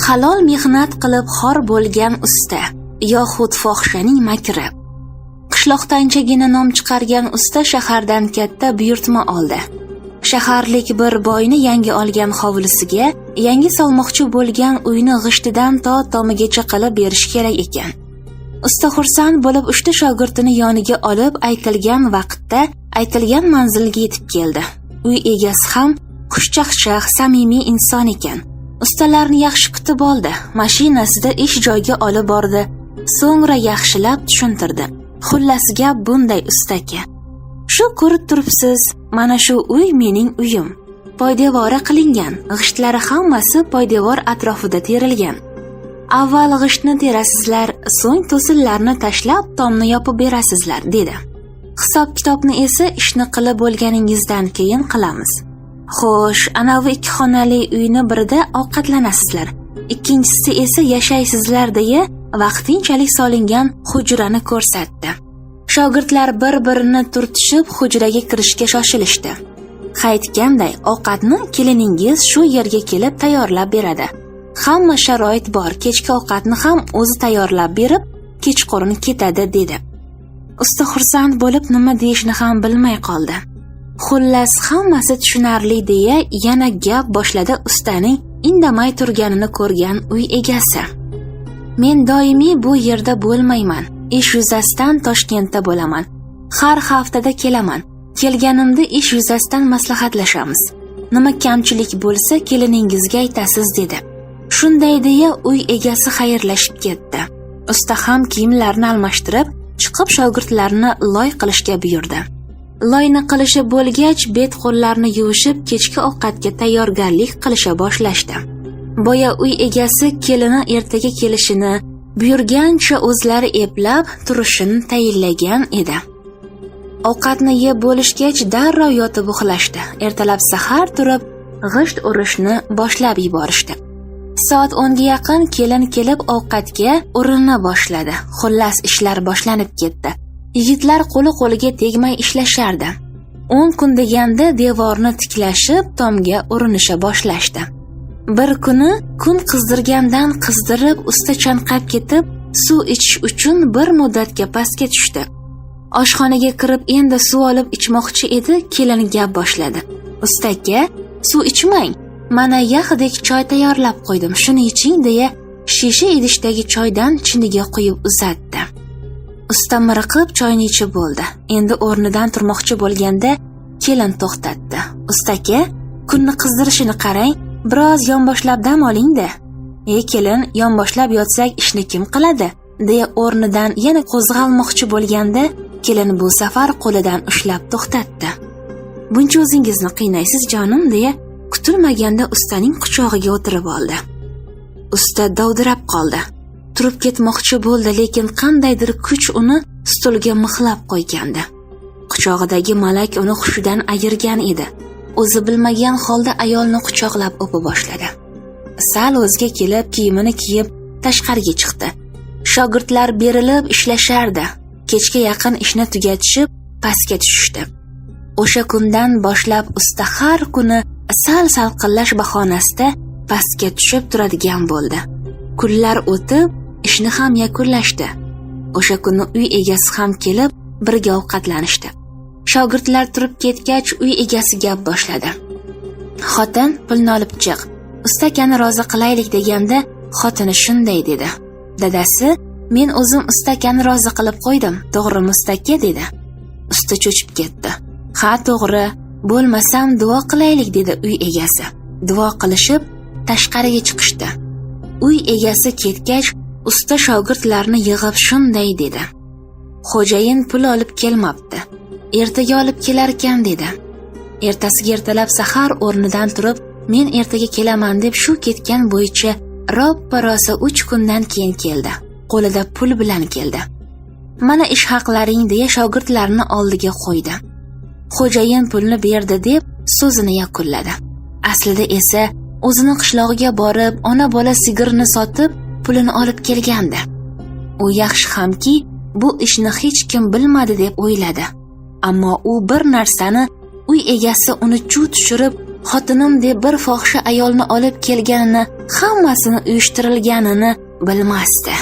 Halol mehnat qilib xor bo'lgan usta yoxud fohishaning makri. Qishloqda anchagina nom chiqargan usta shahardan katta buyurtma oldi. Shaharlik bir boyni yangi olgan hovlisiga yangi solmoqchi bo'lgan uyni g'ishtidan to tomigacha qilib berish kerak ekan. Usta xursand bo'lib uchta shogirdini yoniga olib aytilgan vaqtda aytilgan manzilga yetib keldi. Uy egasi ham xushchaqchaq, samimiy inson ekan. Ustalarni yaxshi kutib oldi, mashinasida ish joyiga olib bordi, so'ngra yaxshilab tushuntirdi. Xullas gap bunday ustaka. Shu ko'rib turibsiz, mana shu uy mening uyim. Poydevori qilingan, g'ishtlari hammasi poydevor atrofida terilgan. Avval g'ishtni terasizlar, so'ng to'sinlarni tashlab tomni yopib berasizlar, dedi. Hisob-kitobni esa ishni qilib bo'lganingizdan keyin qilamiz. Xo'sh, anavi ikki xonali uyni birida ovqatlanasizlar, ikkinchisida esa yashaysizlar deya vaqtinchalik solingan hujrani ko'rsatdi. Shogirdlar bir-birini turtishib hujraga kirishga shoshilishdi. Haytganday, ovqatni keliningiz shu yerga kelib tayyorlab beradi. Hamma sharoit bor, kechki ovqatni ham o'zi tayyorlab berib, kechqurun ketadi, dedi. Usta xursand bo'lib nima deyishni ham bilmay qoldi. Xullas, hammasi tushunarli deya yana gap boshladi ustaning indamay turganini ko'rgan uy egasi. Men doimiy bu yerda bo'lmayman. Ish yuzasidan Toshkentda bo'laman. Har haftada kelaman. Kelganimda ish yuzasidan maslahatlashamiz. Nima kamchilik bo'lsa keliningizga aytasiz, dedi. Shunday deya uy egasi xayrlashib ketdi. Usta ham kiyimlarini almashtirib, chiqib shogirdlarni loy qilishga buyurdi. Loyni qilishib bo'lgach, bet qo'llarini yuvishib, kechki ovqatga tayyorgarlik qilisha boshlashdi. Boya uy egasi kelini ertaga kelishini buyurgancha o'zlari eplab turishini tayinlagan edi. Ovqatni yeb bo'lishgach darrov yotib uxlashdi. Ertalab sahar turib g'isht urishni boshlab yuborishdi. Soat 10 ga yaqin kelin kelib ovqatga urina boshladi. Xullas ishlar boshlanib ketdi. Yigitlar qo'li qo'liga tegmay ishlashardi. 10 kun deganda devorni tiklashib tomga urinisha boshlashdi. Bir kuni kun qizdirgandan qizdirib usta chanqab ketib suv ichish uchun bir muddatga pastga tushdi. Oshxonaga kirib endi suv olib ichmoqchi edi, kelin gap boshladi. Usta aka, suv ichmang. Mana yaxdek choy tayyorlab qo'ydim, shuni iching deya shisha idishdagi choydan chiniga quyib uzatdi. Usta miriqib choyni ichib bo'ldi. Endi o'rnidan turmoqchi bo'lganda kelin to'xtatdi. Usta aka, kunni qizdirishini qarang, biroz yonboshlab dam oling-da. Ey kelin, yonboshlab yotsak ishni kim qiladi? Deya o'rnidan yana qo'zg'almoqchi bo'lganda kelin bu safar qo'lidan ushlab to'xtatdi. Buncha o'zingizni qiynaysiz jonim, deya kutilmaganda ustaning quchog'iga o'tirib oldi. Usta dovdirab qoldi. Turib ketmoqchi bo'ldi, lekin qandaydir kuch uni stulga mixlab qo'ygandi. Quchog'idagi malak uni hushidan ayirgan edi. O'zi bilmagan holda ayolni quchoqlab o'pa boshladi. Sal o'ziga kelib, kiyimini kiyib tashqariga chiqdi. Shogirdlar berilib ishlashardi. Kechga yaqin ishni tugatishib, pastga tushishdi. O'sha kundan boshlab usta har kuni sal salqinlash bahonasida pastga tushib turadigan bo'ldi. Kunlar o'tib, ishni ham yakunlashdi. O'sha kuni uy egasi ham kelib, birga ovqatlanishdi. Shogirdlar turib ketgach, uy egasi gap boshladi. Xotin, pulni olib chiq. Usta akani rozi qilaylik deganda, xotini shunday dedi. Dadasi, men o'zim usta akani rozi qilib qo'ydim, to'g'rimi usta aka, dedi. Usta cho'chib ketdi. Ha, to'g'ri, bo'lmasam duo qilaylik, dedi uy egasi. Duo qilishib tashqariga chiqishdi. Uy egasi ketgach, usta shogirdlarni yig'ib shunday dedi. Xo'jayin pul olib kelmabdi. Ertaga olib kelarkan, dedi. Ertasiga ertalab sahar o'rnidan turib, men ertaga kelaman deb shu ketgan bo'yicha roppa-rosa 3 kundan keyin keldi. Qo'lida pul bilan keldi. Mana ish haqlaring deya shogirdlarni oldiga qo'ydi. Xo'jayin pulni berdi deb so'zini yakunladi. Aslida esa o'zini qishlog'iga borib, ona bola sigirini sotib, pulini olib kelgandi. U yaxshi hamki bu ishni hech kim bilmadi deb o'yladi. Ammo u bir narsani uy egasi uni chuv tushirib, Xotinim deb bir fohisha ayolni olib kelganini, hammasini uyushtirilganini bilmasdi.